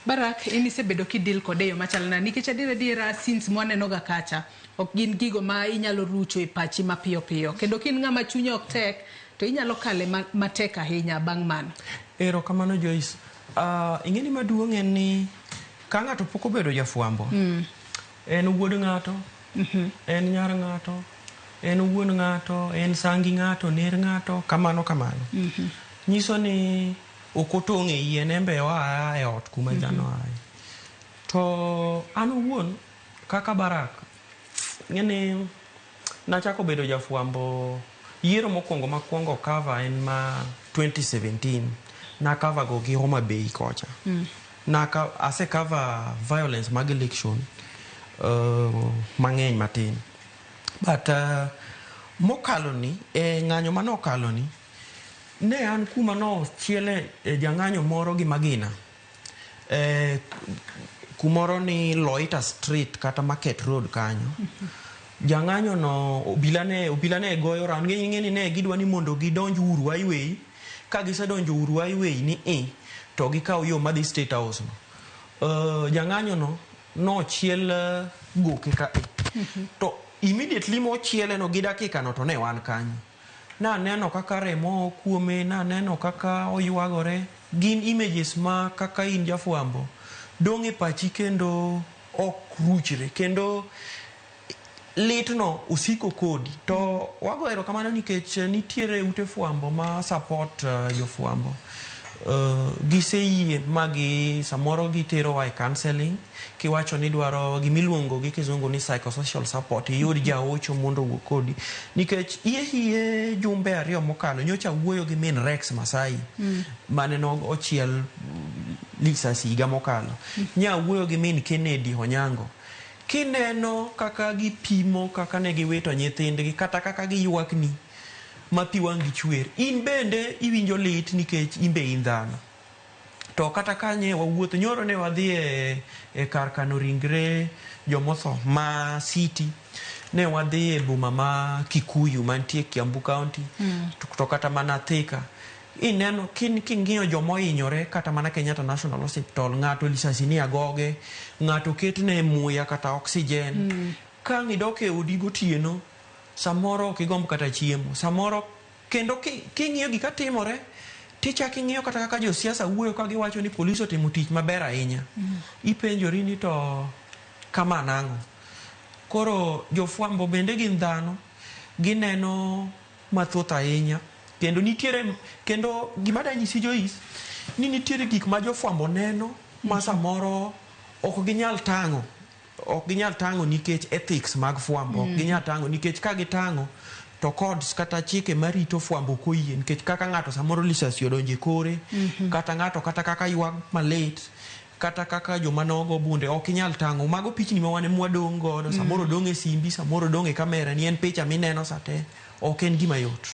Barak, in isebedo kidil kode e yo machalo nade? Nikech adier adiera scenes mwaneno ga kacha ok gin gigo ma inyalo rucho e pachi mapiyo piyo. Kendo ka in ng'ama chunye ok tek, to inyalo kale matek ahinya bang' mano. Erokamano Joyce. Ing'eni maduong' en ni ka ng'ato pok obedo jafwambo, en wuod ng'ato, en nyar ng'ato, en wuon ng'ato, en sangi ng'ato, ner ng'ato, kamano kamano. Nyiso ni ok otong' e yien, en be oa e ot kuma dhano ae. To an owuon kaka Barak, ing'eni nachako bedo jafwambo yiero mokwongo makwongo cover en ma 2017 na cover go gi Homa Bay kocha. Naka ase cover violence mag election mang'eny matin. But mokalo ni e ng'anyo manokalo ni ne an kuma nochiele e jang'anyo moro gi magina kumoro ni Loita Street kata Market Road kanyo. Jang'anyo no obila ne goyo round ng'e ni ne gidwa ni mondo gidonj Uhuru Highway. Ka gisedonjo Uhuru Highway ni i to gikaw yo madhi State House no. Jang'anyo no nochiel goke ka e. To immediately mochiele no gi dakika no to ne wan kanyo. Naneno kaka remo oo kuome, naneno kaka oywagore. Gin images ma kaka in jafwambo dong' e pachi kendo ok ruchre kendo litno osiko kodi. To wago erokamano nikech nitiere ute fwambo ma support jofwambo. Giseyie ma gi samoro giterowa e counseling kiwacho ni idwaro gimiluongo gi kizungu ni psychosocial support iyud jaocho mondo owuo kodi nikech iye hie jumbe 2 mokalo nyocha wuoyo gi min Rex Masai mane no ochiel lisasi higa mokalo nya wuoyo gi min Kennedy Onyango kineno kaka gipimo kaka ne giwito nyithindgi kata kaka giywakni ma pi wang'gi chwer in bende iwinjo lit nikech in be in dhano. To kata kanye wawuotho nyoro ne wadhi e kar kano ringre jomotho ma City ne wadhi e boma ma Kikuyu mantie Kiambu County to kata mana Thika ineno king'iyo jomohinyore kata mana Kenyatta National Hospital ng'ato lisasi ni agoge ng'ato oketne muya kata oxygen ka ang' idok e odi gotieno samoro ok igomb kata chiemo samoro kendo king'iyo gika timore tichak ing'iyo kata kaka josiasa wuoyo ka giwacho ni polis otimo tich maber ahinya ipenjori ni to kama nang'o. Koro jofwambo bende gin dhano gineno mathoth ahinya kendo nitiere kendo gima da nyisi Joyce ni nitiere gik ma jofwambo neno ma samoro ok ginyal tang'o ok ginyal tang'o nikech ethics mag fwambo ok ginyal tang'o nikech ka gitang'o to codes kata chike marito fwambo ok oyie nikech kaka ng'ato samoro lisasi odonjo e kore kata ng'ato kata kaka ywak malit kata kaka joma nogo bunde ok inyal tang'o mago pichni ma wan ema wadong' godo samoro odong' e simbi samoro odong' e kamera ni en picha mineno sate ok en gima yot.